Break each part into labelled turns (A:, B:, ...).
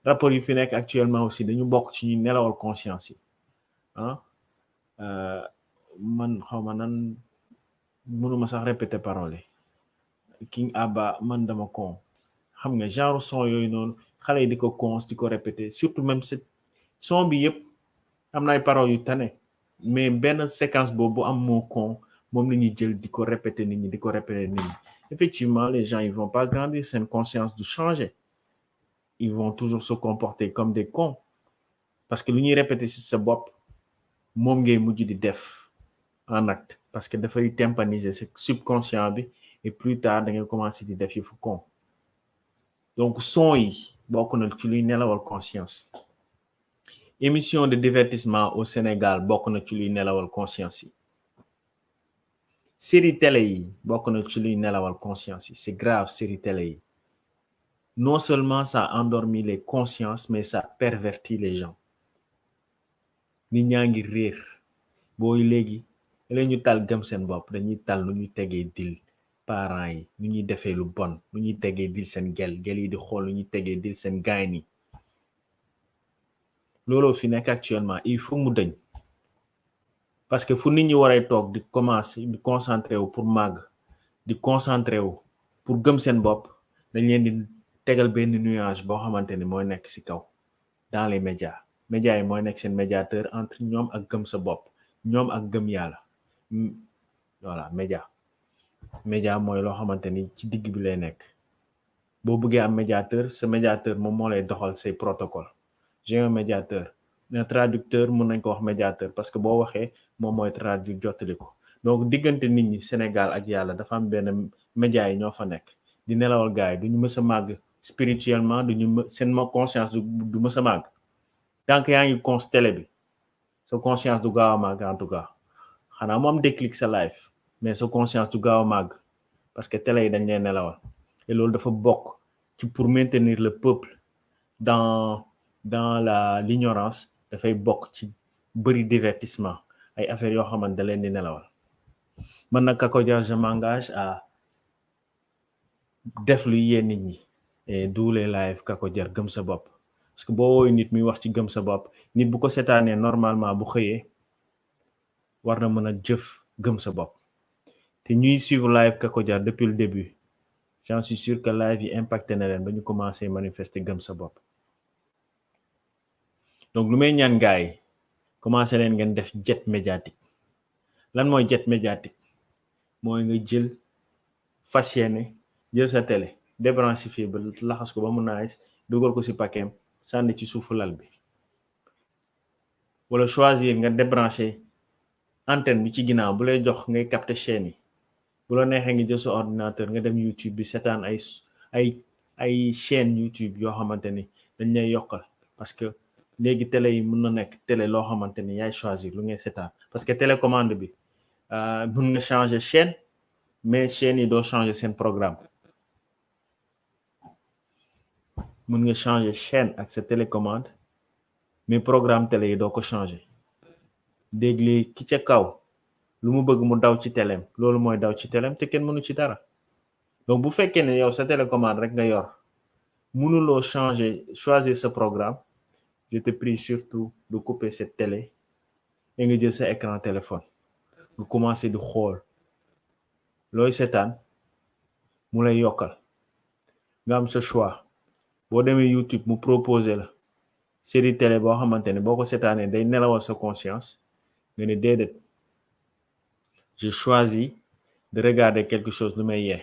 A: rapport yu fi nekk actuellement aussi dañu bokk ci ñuy nelawal conscience yi ah man xaw ma nan mënuma sax répéter parole King Abba man dama con xam nga genre son yooyu noonu xale yi di ko cons di ko répéter surtout même cette son bi yëpp am na ay paroles yu tane mais benn séquence boobu bu am moo con moom la ñuy jël di ko répéter nit ñi di ko répéter nit ñi effectivement les gens ils vont pas grandir seen conscience du changer ils vont toujours se comporter comme des cons parce que lu ñuy répéter ci sa bopp moom ngay mujj di def en acte parce que dafay tympaniser ce subconscient bi et plus tard da ngay commencer di def yëfu con donc son yi bokk na ci luy nelawal conscience émission de divertissement au Sénégal bokk na ci luy nelawal conscience yi série télé yi bokk na ci luy nelawal conscience yi c'est grave série télé yi non seulement ça endormit les consciences mais ça pervertit les gens nit ñaa ngi réer booy léegi la ñu tal gëm seen bopp dañuy tal nu ñuy tegee dil parents yi nu ñuy defee lu bon nu ñuy tegee dil seen gel yi di xool nu ñuy tegee dil seen gaay ni looloo fi nekk actuellement il faut mu dañ parce que fu nit ñi waree toog di commencer di concentré wu pour màgg di concentré wu pour gëm seen bopp dañ leen di tegal benn nuage boo xamante ni mooy nekk ci kaw dans les médias yi mooy nekk seen médiateur entre ñoom ak gëm sa bopp ñoom ak gëm yàlla voilà média mooy loo xamante ni ci digg bi lay nekk boo bëggee am médiateur sa médiateur moom moo lay doxal say protocole j'ai un médiateur un traducteur mun nañ ko wax médiateur parce que boo waxee moom mooy traduire jottali ko donc diggante nit ñi Sénégal ak yàlla dafa am benn média yi ñoo fa nekk di nelawal gars yi duñu mës a màgg spirituellement seen conscience du mës a màgg tant que yaa ngi cons télé bi sa conscience du gaaw a màgg en tout cas xanaa mu am déclic sa life mais sa conscience du gaaw a màgg parce que télé yi dañ leen nelawal et loolu dafa bokk ci pour maintenir le peuple dans l'ignorance dafay bokk ci bëri divertissement ay affaires yoo xamante da leen di nelawal man nag Kako Jar je m'engage à def lu yee nit ñi et tous les live Kako Jar gëm sa bopp parce que boo wooyu nit muy wax ci gëm sa bopp nit bu ko seetaanee normalement bu xëyee war na mën a jëf gëm sa bopp te ñuy suivre live Kako Jar depuis le début j'en suis sûr que live yi impacté na leen ba ñu commencé manifester gëm sa bopp donc lu may ñaan gars yi commencé leen ngeen def jet médiatique lan mooy jet médiatique mooy nga jël fas yéene jël sa télé débranché fii ba laxas ko ba mu nice dugal ko ci paquet sànni ci suufu lal bi wala choisir nga débranché antenne bi ci ginnaaw bu lay jox ngay capter chaîne yi bu la neexee nga jël sa ordinateur nga dem YouTube bi seetaan ay chaîne YouTube yoo xamante ni dañ lay yokkal parce que léegi télé yi mën na nekk télé loo xamante ni yaay choisir lu ngay seetaan parce que télécommande bi mën nga changer chaîne mais chaîne yi doo changer seen programme mën nga changer chaîne ak sa télécommande mais programme télé yi doo ko changer dégli ki ca kaw lu mu bëgg mu daw ci téléem loolu mooy daw ci téléem te kenn mënu ci dara donc bu fekkee ne yow sa télécommande rek nga yor mënuloo choisir sa programme je te prie surtout de couper cette télé et nga jël sa écran téléphone nga commencer di xool looy seetaan mu lay yokkal nga am sa choix boo demee YouTube mu proposer la série télé boo xamante ne boo ko seetaanee day nelawal sa conscience nga ne déedéet je choisis de regarder quelque chose lu may yee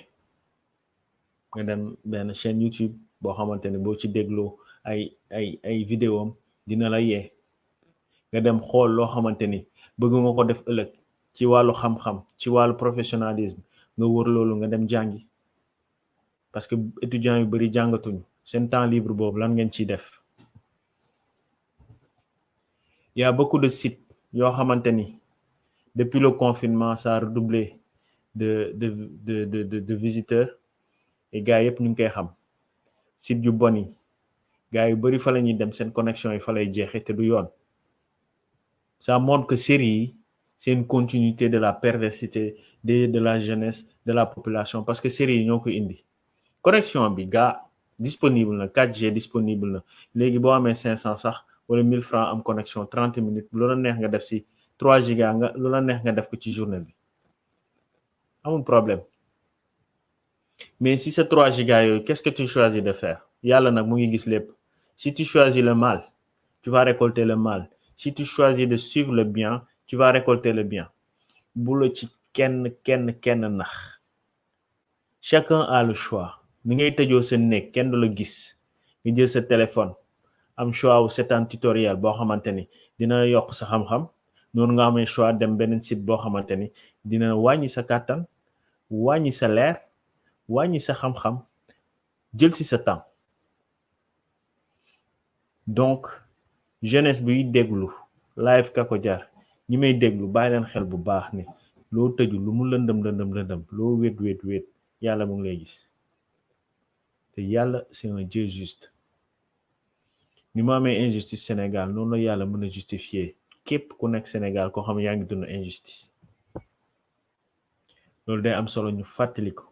A: nga dem benn chaîne YouTube boo xamante ne boo ci dégloo ay vidéo am dina la yee nga dem xool loo xamante ni bëgg nga ko def ëllëg ci wàllu xam-xam ci wàllu professionnalisme nga wër loolu nga dem jàngi parce que étudiants yu bari jàngatuñu seen temps libre boobu lan ngeen ciy def il y a beaucoup de sites yoo xamante ni depuis le confinement ça a redoublé de visiteurs et gars yëpp ñu ngi koy xam site yu bon yi gars yu bari fa la ñuy dem seen connexion yi fa lay jeexee te du yoon ça montre que série yi c'est une continuité de la perversité de la jeunesse de la population parce que série yi ñoo ko indi connexion bi gaa disponible na 4G disponible na léegi boo amee 500 sax wala 1000 francs am connexion 30 minutes lu la neex nga def si 3 giga nga lu la neex nga def ko ci journée bi amul problème mais si c'est 3 giga yooyu qu'est-ce que tu choisis de faire yàlla nag mu ngi gis lépp si tu choisis le mal tu vas récolter le mal si tu choisis de suivre le bien tu vas récolter le bien bu la ci kenn nax chacun a le choix ni ngay tëjoo sa néeg kenn du la gis nga jël sa téléphone am choix wu seetaan tutoriel boo xamante ni dina yokk sa xam-xam noonu nga amee choix dem beneen site boo xamante ni dina wàññi sa kàttan wàññi sa leer wàññi sa xam-xam jël ci sa temps donc jeunesse buy déglu live Kako Jar ñi may déglu bàyyi leen xel bu baax ni loo tëju lu mu lëndëm loo wéet yàlla mu ngi lay gis te yàlla c'est un Dieu juste ni mu amee injustice Sénégal noonu la yàlla mën a justifier képp ku nekk Sénégal koo xam ne yaa ngi dund injustice loolu day am solo ñu fàttali ko